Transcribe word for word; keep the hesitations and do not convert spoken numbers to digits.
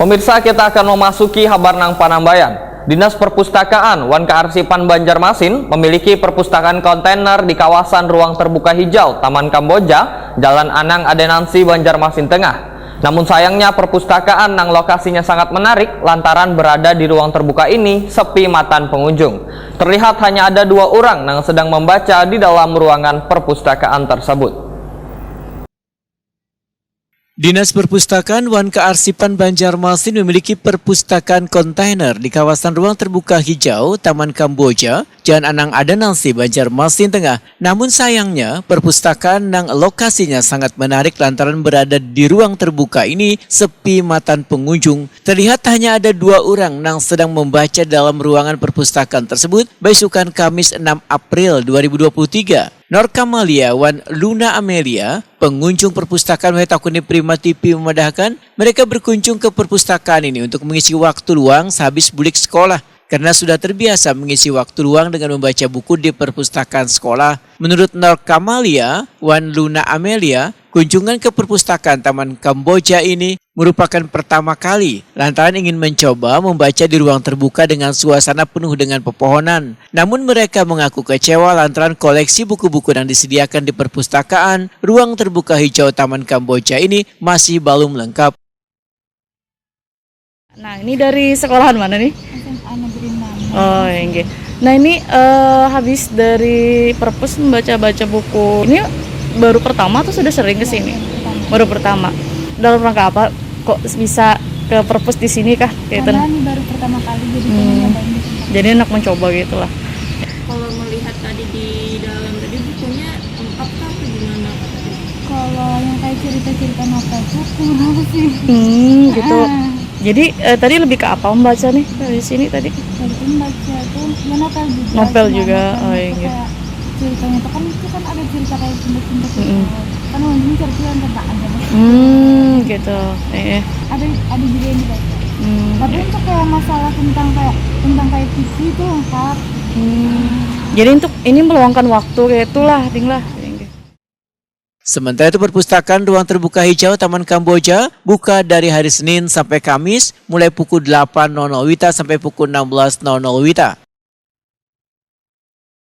Pemirsa, kita akan memasuki habar nang panambayan. Dinas Perpustakaan wan Kearsipan Banjarmasin memiliki perpustakaan kontainer di kawasan ruang terbuka hijau Taman Kamboja, Jalan Anang Adenansi, Banjarmasin Tengah. Namun sayangnya, perpustakaan nang lokasinya sangat menarik lantaran berada di ruang terbuka ini sepi matan pengunjung. Terlihat hanya ada dua orang nang sedang membaca di dalam ruangan perpustakaan tersebut. Dinas Perpustakaan wan Kearsipan Banjarmasin memiliki perpustakaan kontainer di kawasan ruang terbuka hijau Taman Kamboja, Jalan Anang Adenansi, Banjarmasin Tengah. Namun sayangnya, perpustakaan nang lokasinya sangat menarik lantaran berada di ruang terbuka ini sepi matan pengunjung. Terlihat hanya ada dua orang nang sedang membaca dalam ruangan perpustakaan tersebut, baisukan Kamis enam April dua ribu dua puluh tiga. Norkamalia wan Luna Amelia, pengunjung perpustakaan Wahai Takuni Prima T V, memadahkan mereka berkunjung ke perpustakaan ini untuk mengisi waktu luang sehabis bulik sekolah karena sudah terbiasa mengisi waktu luang dengan membaca buku di perpustakaan sekolah. Menurut Norkamalia wan Luna Amelia, kunjungan ke perpustakaan Taman Kamboja ini merupakan pertama kali lantaran ingin mencoba membaca di ruang terbuka dengan suasana penuh dengan pepohonan. Namun mereka mengaku kecewa lantaran koleksi buku-buku yang disediakan di perpustakaan ruang terbuka hijau Taman Kamboja ini masih belum lengkap. Nah, ini dari sekolahan mana nih? S M A Negeri enam. Oh, inggih. Nah, ini eh, habis dari perpus membaca-baca buku. Ini baru pertama atau sudah sering ke sini? Baru pertama. Dalam rangka apa kok bisa ke perpus di sini kah? Kayak itu. Karena ini baru pertama kali, jadi Hmm. pengen nyobain di sini. Jadi enak mencoba gitu lah. Kalau melihat tadi di dalam tadi, bukunya lengkap kah atau gimana, Kak, tadi? Kalau yang kayak cerita-cerita novel tuh kurang sih. Hmm, gitu. Ah, Jadi eh, tadi lebih ke apa membaca nih di sini tadi? Jadi pun baca tuh ya novel juga. Novel Cuma juga, novelnya oh, tuh iya. Kayak ceritanya tuh kan itu kan ada cerita kayak pendek-pendek gitu. Mm-mm. Kan ujungnya cerita yang tentang agama. Hmm, gitu. Eh, eh. Ada ada juga yang dibaca. Hmm, Tapi iya. Untuk kayak masalah tentang kayak tentang kayak fikih itu lengkap. Hmm. Jadi untuk ini meluangkan waktu kayak itulah, ding lah. Sementara itu, perpustakaan ruang terbuka hijau Taman Kamboja buka dari hari Senin sampai Kamis mulai pukul delapan nol nol wita sampai pukul enam belas nol nol wita.